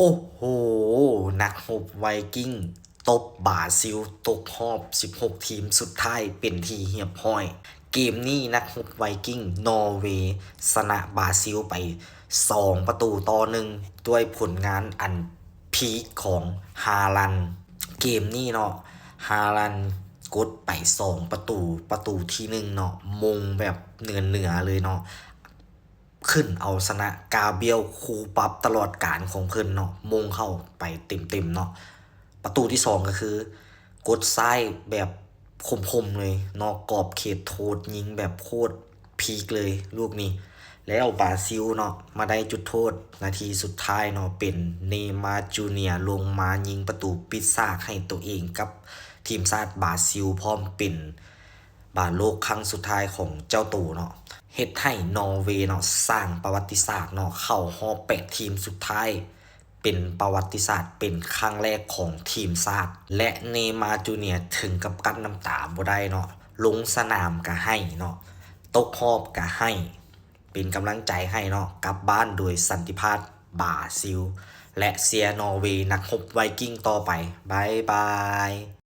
ໂອ້ໂຫ ນັກຮົບໄວກິ້ງຕົບບຣາຊິລຕົກຮອບສິບຫົກທີມສຸດທ້າຍເປັນທີ່ຮຽບຮ້ອຍ. ເກມນີ້ນັກຮົບໄວກິ້ງນໍເວຊະນະບຣາຊິລໄປສອງປະຕູຕໍ່ໜຶ່ງ ດ້ວຍຜົນງານອັນພີກຂອງຮາລັນ. ເກມນີ້ເນາະ ຮາລັນກົດໄປສອງປະຕູ, ປະຕູທີໜຶ່ງເນາະ ມົງແບບເໜືອໆເລີຍເນາະ. ຂຶ້ນເອົາຊະນະກາບຽວ ຄູ່ປັບຕະຫຼອດການຂອງເພິ່ນເນາະ ມົງເຂົ້າໄປເຕັມໆເນາະ. ປະຕູທີສອງກໍຄືກົດຊ້າຍແບບຄົມໆເລີຍ ນອກກອບເຂດໂທດ ຍິງແບບໂຄດພີກເລີຍລູກນີ້. ແລ້ວບຣາຊິລເນາະ ມາໄດ້ຈຸດໂທດນາທີສຸດທ້າຍເນາະ ເປັນເນມາຈູເນຍລົງມາຍິງປະຕູປິດສາກໃຫ້ໂຕເອງກັບທີມຊາດບຣາຊິລ ພ້ອມເປັນບານໂລກຄັ້ງສຸດທ້າຍຂອງເຈົ້າໂຕເນາະ. ເຮັດໃຫ້ນໍເວເນາະ ສ້າງປະຫວັດຕິສາດເນາະ ເຂົ້າຮອບແປດທີມສຸດທ້າຍ ເປັນປະຫວັດຕິສາດ ເປັນຄັ້ງແລກຂອງທີມຊາດ ແລະ ເນມາຈູເນຍເຖິງກັບກັ້ນນ້ຳຕາບໍ່ໄດ້ເນາະ ລົງສະໜາມກະໄຫ້ເນາະ ຕົກຮອບກະໄຫ້ ເປັນກຳລັງໃຈໃຫ້ເນາະ ກັບບ້ານໂດຍສັນຕິພາບບຣາຊິລ ແລະ ເຊຍນໍເວ ນັກຮົບໄວກິ້ງຕໍ່ໄປ. ບາຍບາຍ.